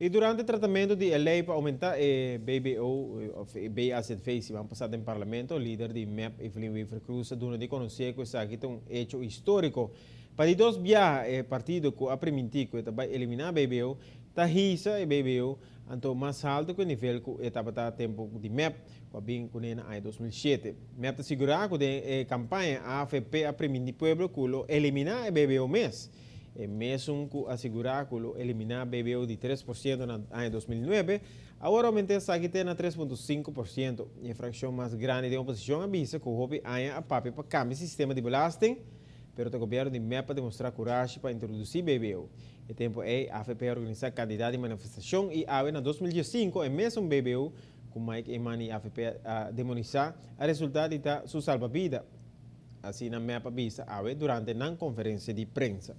Y durante tratamento di e ley pa aumenta e BBO of e BAZV siman pasa den Parlamento, lider di mep Evelyn Wever-Croes a duna di conoce cu esaki ta un hecho historico. Pa di dos biaha e partido cu a priminti cu e ta bay elimina BBO ta hisa e BBO anto mas halto cu e nivel cu e tabata tempo di mep cu a bin cune na aña 2007. Mep ta sigura cu den e campaña avp a priminti pueblo cu lo elimina e BBO mes. E mesun cu a sigura cu lo elimina BBO di 3% na aña 2009, awor a aumenta esaki te na 3.5%. E fraccion mas grandi den oposicion a bisa cu hopi aña a papia pa cambia sistema di belasting, pero ta gobierno di mep a demostra curashi pa introduci BBO. E tempo ey avp a organisa cantidad di manifestacion y awe na 2015 e mesun BBO cu Mike Eman y avp a demonisa a resulta di ta su salbabida. Asina mep a bisa awe durante nan conferencia di prensa.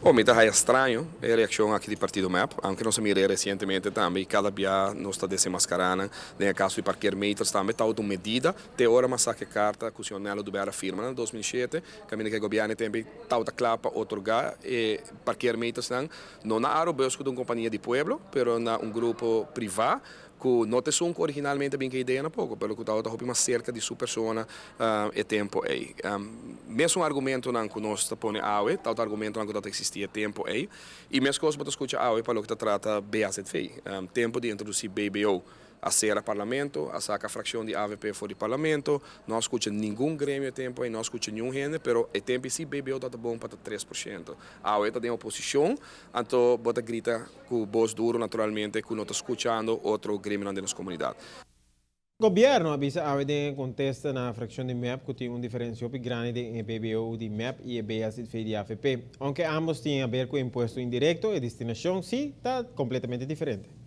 Oh, mi ta haya straño e reaccion aki di partido mep, aunke nos a mira recientemente tambe y cada bia nos ta desenmascara nan. Den e caso di parkeermeters tambe ta un medida, te ora m'a saca e carta cu señor Nelo Oduber a firma na 2007, caminda cu e gobierno tempo tawata cla pa otorga e parkeermeters nan, no na Arubus cu ta un compania di pueblo, pero na un grupo priva cu no ta esun cu originalmente a bin cu e idea na poco, pero cu tawata hopi mas cerca di su persona e tempo ey. Mesun argumentonan cu nos ta pone awe, tawata argumentonan cu tawata existi e tempo ey, y mescos bo ta scucha awe pa loke ta trata BAZV. Tempo di introduci BBO a cera Parlamento, a saca fraccion di avp for di Parlamento, no a scucha ningun gremio e tempo ey, no a scucha niun hende, pero e tempo ey si BBO tawata bon pa ta 3%. Awe ta den oposicion, anto bo ta grita cu bos duro naturalmente cu no ta scuchando otro gremionan den nos comunidad. Gobierno a bisa awe den e contesta na fraccion di mep cu tin un diferencia hopi grandi den e BBO di mep y e BAZV di avp. Aunke ambos tin haber cu impuesto indirecto, e destinacion si ta completamente diferente.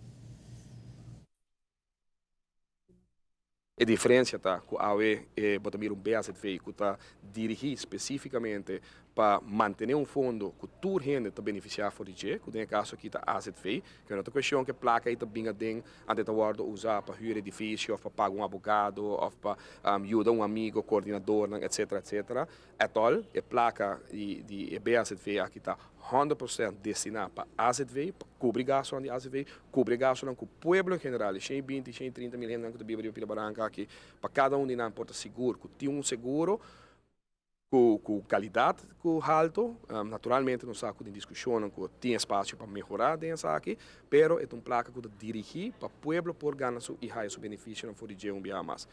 E diferencia ta cu awe e bo ta mira un BAZV cu ta dirigi specificamente pa mantene un fondo cu tur hende ta beneficia for di dje, cu den e caso aki ta AZV, cu no ta cuestion cu e placa ey ta bin aden antes ta wordo usa pa huur edificio of pa paga un abogado of pa yuda un amigo, coordinadornan, etcetera, etcetera. At all, e placa di e BAZV aki ta 100% destina pa AZV, pa cubri gastonan di AZV, cubri e gastonan cu pueblo en general, e 120, 130 mil hendenan cu ta biba riba Pila Baranca aki, pa cada un di nan por ta sigur cu tin un seguro cu calidad cu halto. Naturalmente nos sa cu tin discusionnan cu tin espacio pa mehora den esaki, pero e ta un placa cu ta dirigi pa pueblo por gana su y haya su beneficionan for di dje un biaha mas.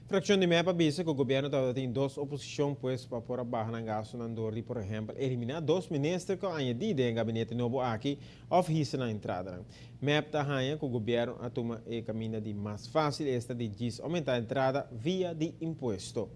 Fraccion di mep a bisa cu gobierno tabata tin dos oposicion pues pa por a baha nan gastonan door di por ehempel elimina dos minister cu a añadi den e gabinete nobo aki of hisa nan entradanan. Mep ta haña cu gobierno a tuma e caminda di mas facil, esta di djis aumenta entrada via di impuesto.